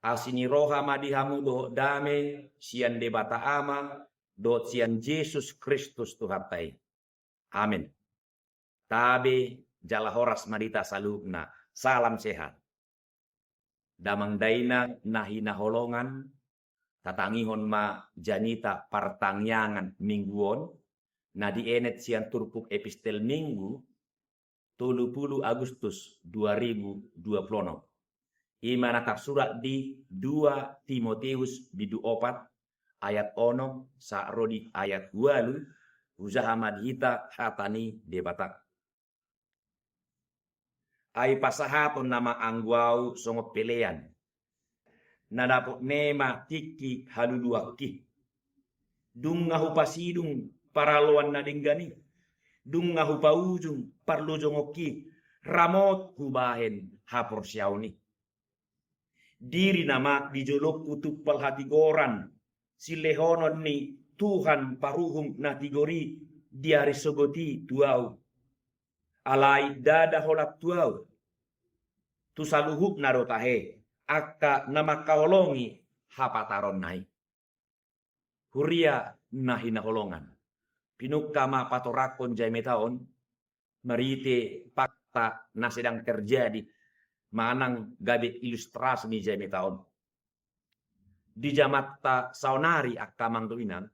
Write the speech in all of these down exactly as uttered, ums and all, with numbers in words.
Asi ni roha ma di hamu dohot dame sian Debata Ama dohot sian Jesus Kristus Tuhanta i. Amen. Tabe jala horas ma di hita saluhutna. Salam sehat. Damang dainang na hinaholongan, tatangihon ma janita partangiangan minggu on, na dienet sian turpuk epistel Minggu, tolu pulu Agustus dua ribu dua pulu onom. I ma na tarsurat di dua Timoteus bindu opat ayat onom sahat ro di ayat ualu. Hujaha ma di hita hata ni Debata. Ai pasahaton nama anggo ahu songon pelean, na dapotna i ma tingki haluluanki. Dung nga hupasidung paraloan na denggan i, dung nga hupaujung parlojongonki, ramot hubahen haporseaon i. Diri nama di jolongku tumpal hatigoran, silehonon ni Tuhan paruhum na tigor i di ari sogot i tu ahu. Alai ndada holan tu ahu, tu saluhutna do tahe angka na mangkaholongi hapataronna i. Huria na hinaholongan, pinungka ma patorangkon jamita on marhite fakta na sedang terjadi manang gabe ilustrasi ni jamita on. Di jamanta saonari angka amang dohot inang,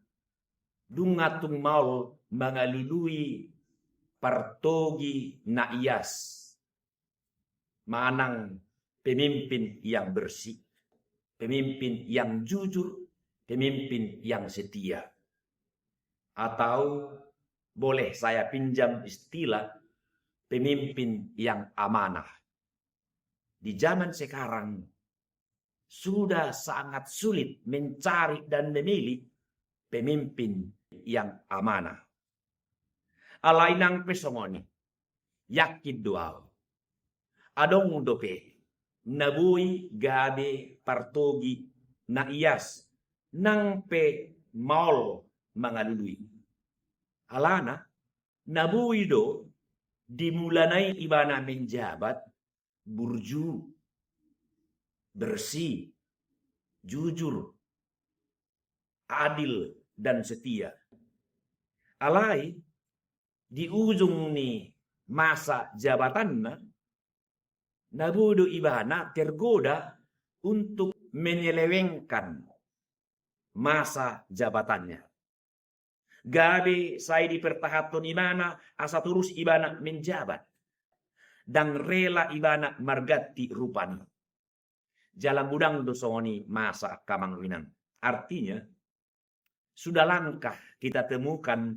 dung nga tung maol mangalului partogi na ias manang pemimpin yang bersih, pemimpin yang jujur, pemimpin yang setia. Atau boleh saya pinjam istilah, pemimpin yang amanah. Di zaman sekarang sudah sangat sulit mencari dan memilih pemimpin yang amanah. Alai nang pe songon i, yakin do ahu, adong dope na boi gabe partogi na ias nang pe maol mangalului. Alana na boi do di mulana i ibana menjabat burju, bersih, jujur, adil, dan setia. Alai di ujung ni masa jabatanna, na boi do ibana tergoda untuk menyelewengkan masa jabatannya. Gabe sai dipertahanhon ibana asa torus ibana menjabat. Ndang rela ibana marganti rupana. Jala godang do songon i masa angka amang dohot inang. Artinya, sudah langka kita temukan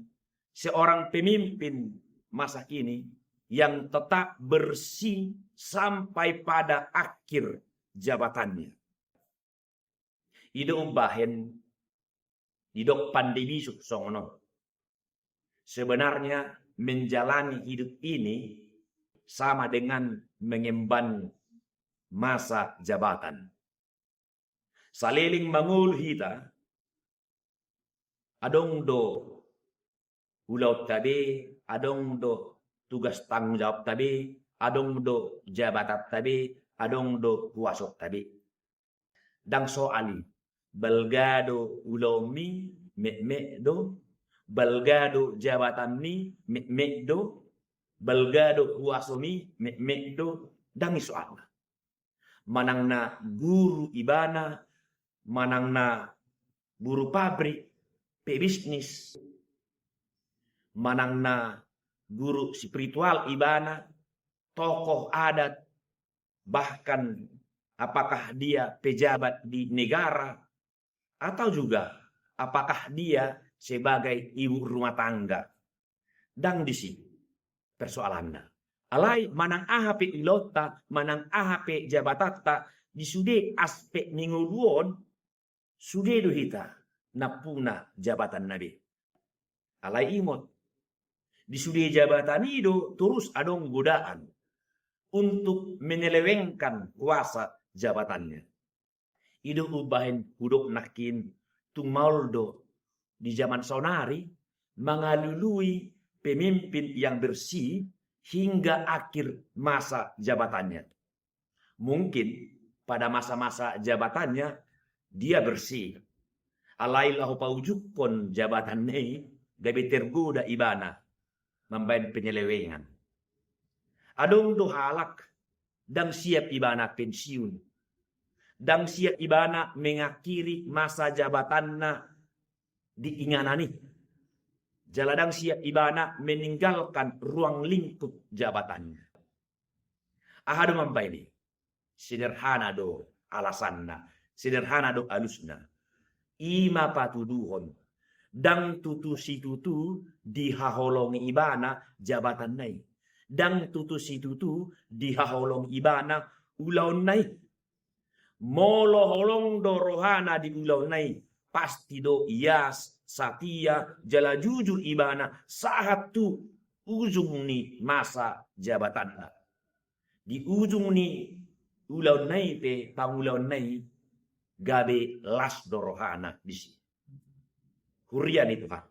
seorang pemimpin masa kini yang tetap bersih sampai pada akhir jabatannya. I do umbahen didok pandai bisuk songon on. Sebenarnya menjalani hidup ini sama dengan mengemban masa jabatan. Saleleng mangolu hita, adong do ulaonta be, adong do tugas tanggung jawabta be, adong do jabatanta be, adong do huasonta be. Ndang soal i, balga do ulaonmi, metmet do, balga do jabatanmi, metmet do, balga do huasomi, metmet do, ndang i soalna. Manang na guru ibana, manang na buru pabrik, pebisnis, manang na guru spiritual ibana, tokoh adat, bahkan apakah dia pejabat di negara, atau juga apakah dia sebagai ibu rumah tangga. Ndang disi persoalanna. Alai manang aha pe ulaonta, manang aha pe jabatanta, di sude aspek ni ngolu on, sude do hita nampuna jabatanna be. Alai ingot, di sude jabatan i do torus adong godaan untuk menyelewengkan kuasa jabatannya. I do umbahen hudok nangkin, tung maol do di zaman saonari mangalului pemimpin yang bersih hingga akhir masa jabatannya. Mungkin pada masa-masa jabatannya, dia bersih. Alai laho paujungkon jabatanna i, gabe tergoda ibana mambahen penyelewengan. Adong do halak, ndang siap ibana pensiun, ndang siap ibana mengakhiri masa jabatanna di inganan i, jala ndang siap ibana meninggalkan ruang lingkup jabatannya. Aha do mambahen i? Sederhana do alasanna, sederhana do alusna. I ma patuduhon, ndang tutu situtu dihaholongi ibana jabatanna i, ndang tutu situtu dihaholongi ibana ulaonna i. Molo holong do rohana di ulaonna i, pasti do ias, satia, jala jujur ibana sahat tu ujung ni masa jabatanna. Di ujung ni ulaonna i pe, pangulaonna i, gabe las do rohana disi. Huria ni Tuhan.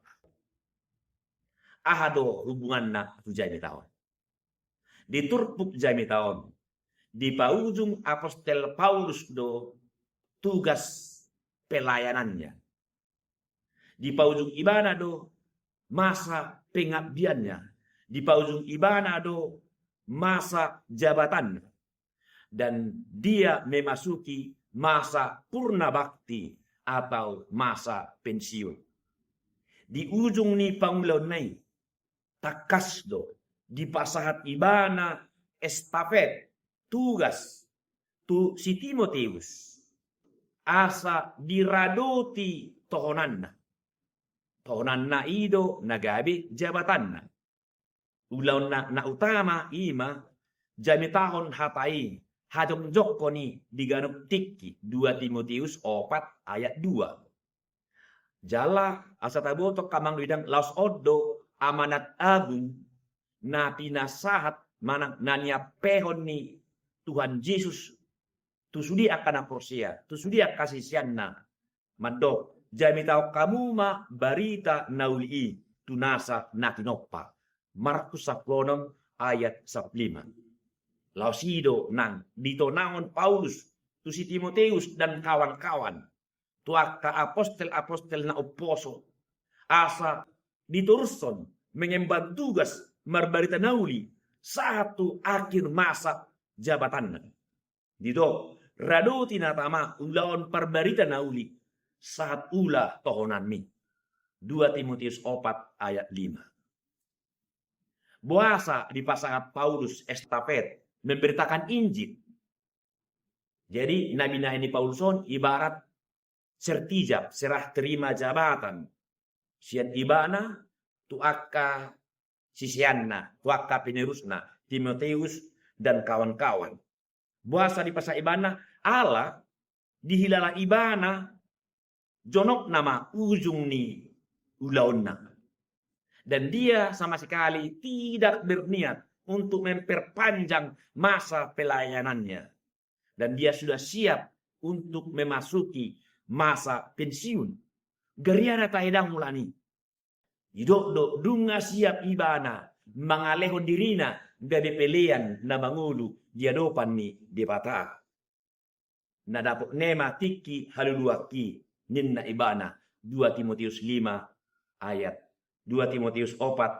Aha do hubunganna tu jamita on? Di turpuk jamita on, dipaujung apostel Paulus do tugas pelayanannya. Dipaujung ibana do masa pengabdiannya. Dipaujung ibana do masa jabatannya. Dan dia memasuki masa purna bakti atau masa pensiun. Di ujung ni pangulaonna i, tangkas do dipasahat ibana estafet, tugas, tu si Timoteus, asa diradoti tohonanna. Tohonanna i do na gabe jabatanna. Ulaonna na utama i ma jamitahon hata i, hajongjongkon i di ganup tingki, dua Timoteus opat ayat dua. Jala asa taboto hamu amang dohot inang, laos on do amanat agung na pinasahat manang na niampehon ni Tuhan Jesus tu sude angka na porsea, tu sude angka siseanna, mandok, jamitahon hamu ma barita na uli i tu nasa na tinompa. Markus sampulu onom ayat sampulu lima. Laos i do nang ditonahon Paulus tu si Timoteus dan kawan-kawan, tu angka apostel-apostel na umposo, asa ditorushon mengemban tugas marbarita na uli sahat tu akhir masa jabatanna. Didok, radoti na tama ulaon parbarita na uli sahat ula tohonanmi. Dua Timoteus opat ayat lima. Boasa dipasahat Paulus estafet memberitakan Injil? Jadi na binahen ni Paulus on ibarat sertijab, serah terima jabatan sian ibana tu angka siseanna, tu angka penerusna, Timoteus dan kawan-kawan. Boasa dipasahat ibana? Ala dihilala ibana jonok nama ujung ni ulaonna. Dan dia sama sekali tidak berniat untuk memperpanjang masa pelayanannya. Dan dia sudah siap untuk memasuki masa pensiun. Gariada tahe dang mulani. Didok do, dung na siap ibana mangalehon dirina gabe pelean na mangolu di adopan ni Debata. Na dapotna i ma tingki haluluanki, ninna ibana, dua Timoteus lima ayat, dua Timoteus opat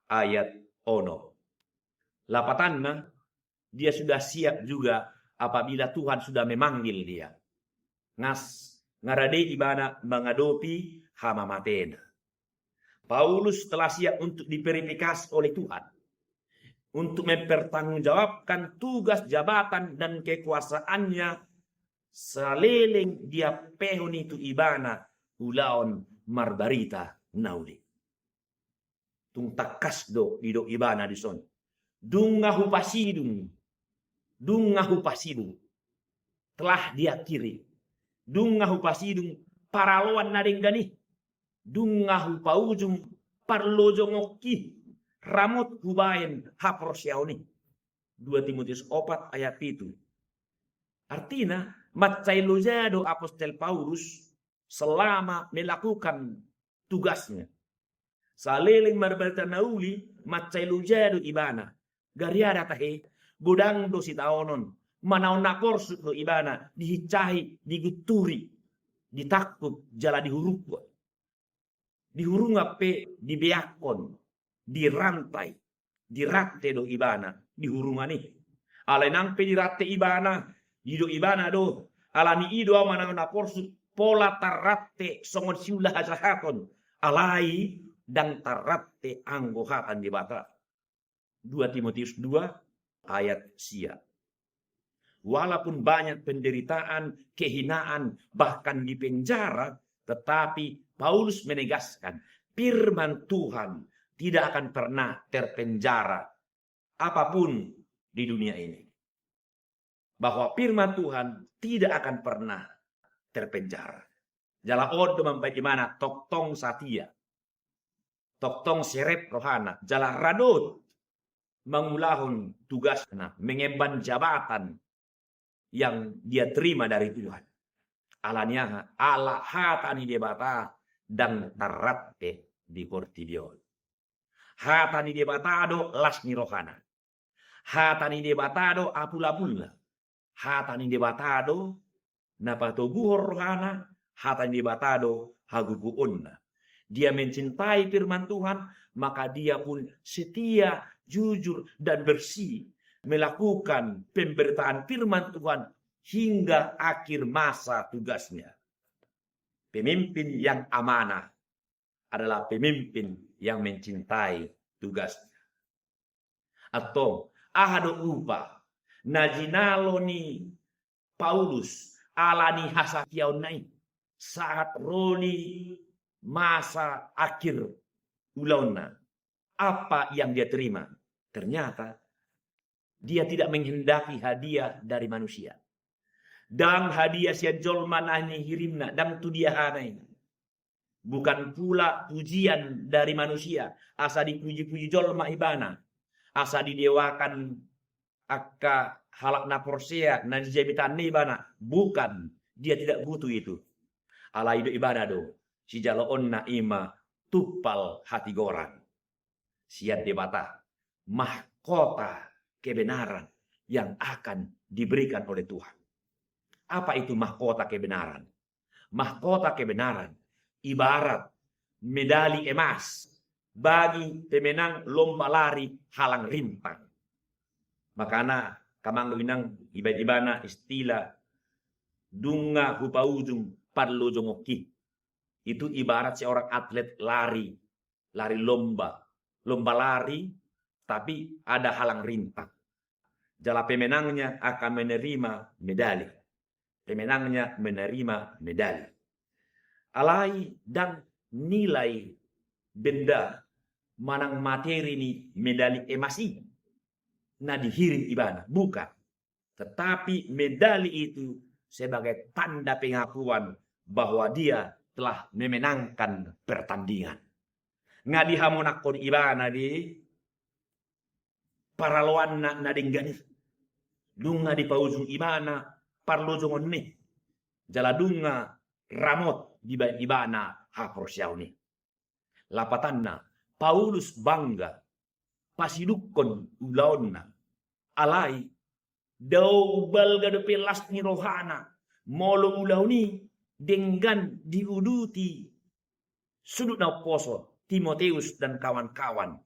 ayat onom. Lapatanna, dia sudah siap juga apabila Tuhan sudah memanggil dia. Ngas, nga rade ibana mangadopi hamamatena. Paulus telah siap untuk diverifikasi oleh Tuhan, untuk mempertanggungjawabkan tugas, jabatan, dan kekuasaannya saleleng diampehon i tu ibana ulaon marbarita na uli. Tung tangkas do didok ibana dison. Dung nga hupasidung, dung nga hupasidung, telah diakhiri. Dung nga hupasidung paraloan na denggan i. Dung nga hupaujung parlojongonki, ramot hubahen haporseaon i. Dua Timoteus opat ayat pitu. Artina, mansai loja do apostel Paulus selama melakukan tugasnya. Saleleng marbarita na uli, mansai loja do ibana. Gariada tahe, godang do sitaonon, Manaon na porsuk do ibana, dihinsahi, digunturi, ditangkup, jala dihurunghon. Dihurungan pe dibeakkon, dirantai, dirante do ibana di hurungan i. Alai nang pe dirante ibana, didok ibana do, alani i do ahu manaon na porsuk, pola tarrante songon siula hajahaton, alai ndang tarrante anggo hata ni Debata. Dua Timotius dua ayat sia. Walaupun banyak penderitaan, kehinaan, bahkan di penjara, tetapi Paulus menegaskan, firman Tuhan tidak akan pernah terpenjara apapun di dunia ini. Bahwa firman Tuhan tidak akan pernah terpenjara. Jala on do mambaen ibana tongtong satia, tongtong serep rohana, jala radot mangulahon tugasna, mengemban jabatan yang dia terima dari Tuhan. Alani aha? Ala hata ni Debata ndang tarrante di portibi on. Hata ni Debata do las ni rohana. Hata ni Debata do apulapulna. Hata ni Debata do na patoguhon rohana, hata ni Debata do hagogoonna. Dia mencintai firman Tuhan, maka dia pun setia, jujur, dan bersih melakukan pemberitaan firman Tuhan hingga akhir masa tugasnya. Pemimpin yang amanah adalah pemimpin yang mencintai tugasnya. Antong, aha do rupa na jinalo ni Paulus ala ni hasatiaonna i sahat ro di masa akhir ulaonna? Apa yang dia terima? Ternyata dia tidak menghendaki hadiah dari manusia. Ndang hadiah sian jolma na nihirimna, ndang tu dia hana i. Bukan pula pujian dari manusia, asa dipuji-puji jolma ibana, asa didewakan angka halak na porsea na nijamitanna ibana. Bukan, dia tidak butuh itu. Alai didok ibana do, sijaloonna i ma tumpal hatigoran sian Debata, mahkota kebenaran yang akan diberikan oleh Tuhan. Apa itu mahkota kebenaran? Mahkota kebenaran ibarat medali emas bagi pemenang lomba lari halang rintang. Makana, amang dohot inang, dibaen ibana istilah nunga hupaujung parlojongonki. Itu ibarat seorang atlet lari, lari lomba, lomba lari, tapi ada halang rintang. Jala pemenangnya akan menerima medali. Pemenangnya menerima medali. Alai ndang nilai benda manang materi ni medali emas i na dihirim ibana, bukan. Tetapi medali itu sebagai tanda pengakuan bahwa dia telah memenangkan pertandingan. Nga dihamonanghon ibana di paraloanna na denggan i. Nunga dipaujung ibana parlojongonna i. Jala nunga ramot dibaen ibana haporseaon i. Lapatanna, Paulus bangga pasidungkon ulaonna. Alai, dao umbalga dope las ni rohana molo ulaon i denggan diuduti sudut na umposo, Timoteus dan kawan-kawan,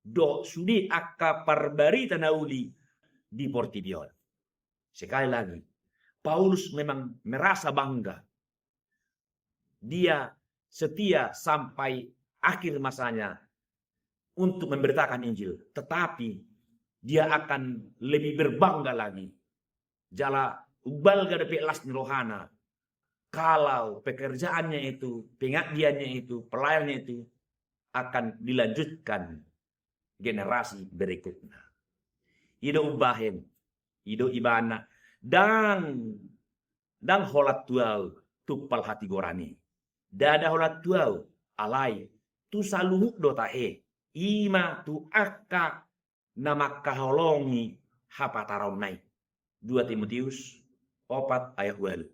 dohot sude angka parbarita na uli di portibi on. Sekali lagi, Paulus memang merasa bangga. Dia setia sampai akhir masanya untuk memberitakan Injil, tetapi dia akan lebih berbangga lagi jala umbalga dope las ni rohana kalau pekerjaannya itu, pengabdiannya itu, pelayanannya itu akan dilanjutkan generasi berikutnya. I do umbahen, i do ibana, ndang, ndang holan tu ahu tumpal hatigoran i. Ndada holan tu ahu, alai tu saluhut do tahe, i ma tu angka na mangkaholongi hapataranna i. Dua Timotius opat ayat ualu.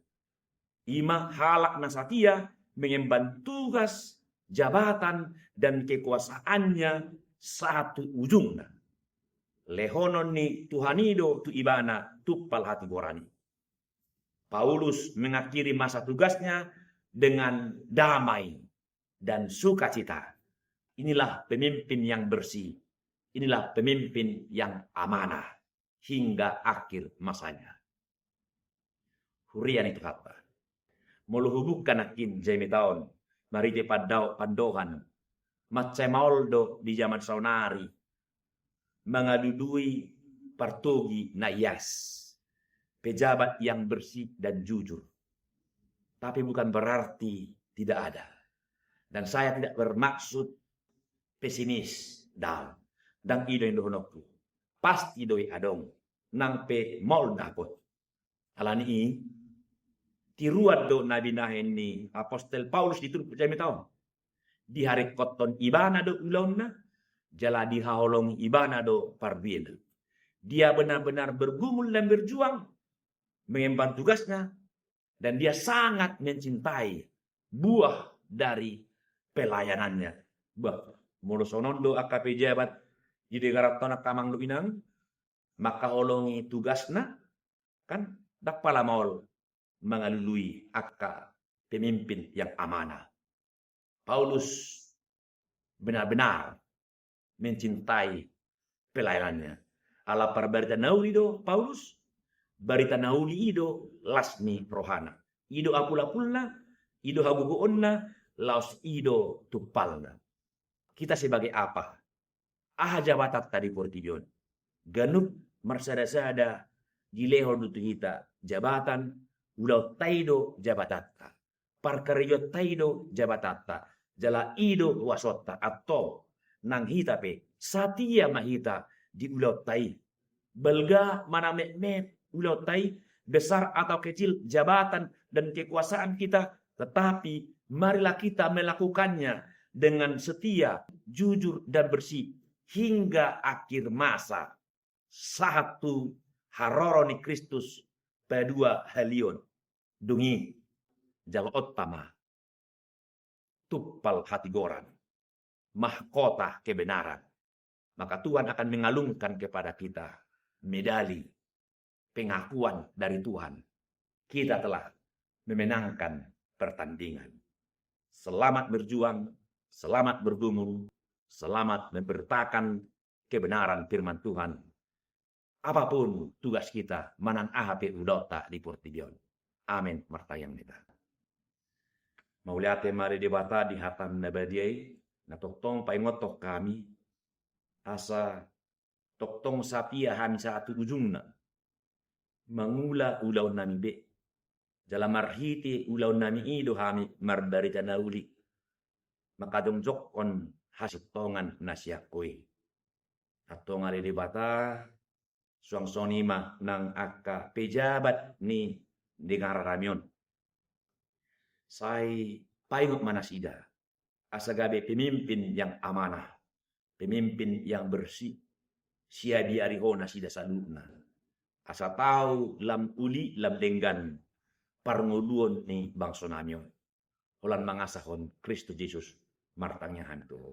I ma halak na satia mengemban tugas, jabatan, dan kekuasaannya sahat tu ujungna. Lehonon ni Tuhan i do tu ibana tumpal hatigoran i. Paulus mengakhiri masa tugasnya dengan damai dan sukacita. Inilah pemimpin yang bersih. Inilah pemimpin yang amanah hingga akhir masanya. Huria ni Tuhanta. Molo hubuka nangkin jamita on, marhite pandao-, pandohan, mansai maol do di jaman saonari mangalului partogi na ias, pejabat yang bersih dan jujur. Tapi bukan berarti tidak ada. Dan saya tidak bermaksud pesimis, daong. Ndang i do indohononku. Pasti do i adong, nang pe maol dapot. Alani i, tiruan do na binahen ni apostel Paulus di turpuk jamita on. Diharingkothon ibana do ulaonna, jala dihaholongi ibana do parbuena. Dia benar-benar bergumul dan berjuang mengemban tugasnya, dan dia sangat mencintai buah dari pelayanannya. Bah, molo songon on do angka pejabat di negara on, angka amang dohot inang, mangkaholongi tugasna, kan ndang pola maol mangalului angka pemimpin yang amanah. Paulus benar-benar mencintai pelayanannya. Ala parbarita na uli do Paulus, barita na uli i do las ni rohana. I do apul-apulna, i do hagogoonna, laos i do tumpalna. Kita sebagai apa? Aha jabatanta di portibi on? Ganup marsada-sada dilehon do tu hita jabatan, ulaonta i do jabatanta. Parkarejonta i do jabatanta. Jala i do huasonta, antong nang hita pe satia ma hita di ulaonta i. Balga manang metmet ulaonta i, besar atau kecil jabatan dan kekuasaan kita, tetapi marilah kita melakukannya dengan setia, jujur, dan bersih hingga akhir masa, sahat tu haroro ni Kristus paduahalion. Dung i, jaloonta ma tumpal hatigoran, mahkota kebenaran. Maka Tuhan akan mengalungkan kepada kita medali pengakuan dari Tuhan. Kita telah memenangkan pertandingan. Selamat berjuang, selamat bergumul, selamat memberitakan kebenaran firman Tuhan. Apapun tugas kita, manang aha pe ulaonta di portibi on. Amen. Martangiang ma hita. Mauliate ma di Debata di hataM na badia i, na tongtong paingothon hami, asa tongtong satia hami sahat tu ujungna mangula ulaonnami be. Jala marhite ulaonnami i do hami marbarita na uli, mangkajongjonghon hasintongan na sian Ho i. Antong ale Debata, suang songon i ma nang angka pejabat ni dengaranami on. Sai paingot ma nasida, asa gabe pemimpin yang amanah, pemimpin yang bersih, siabiari Ho nasida saluhutna. Asa tau lam uli lam denggan parngoluon ni bangsonami on. Holan mangasahon Kristus Jesus martangiang hami tu Ho.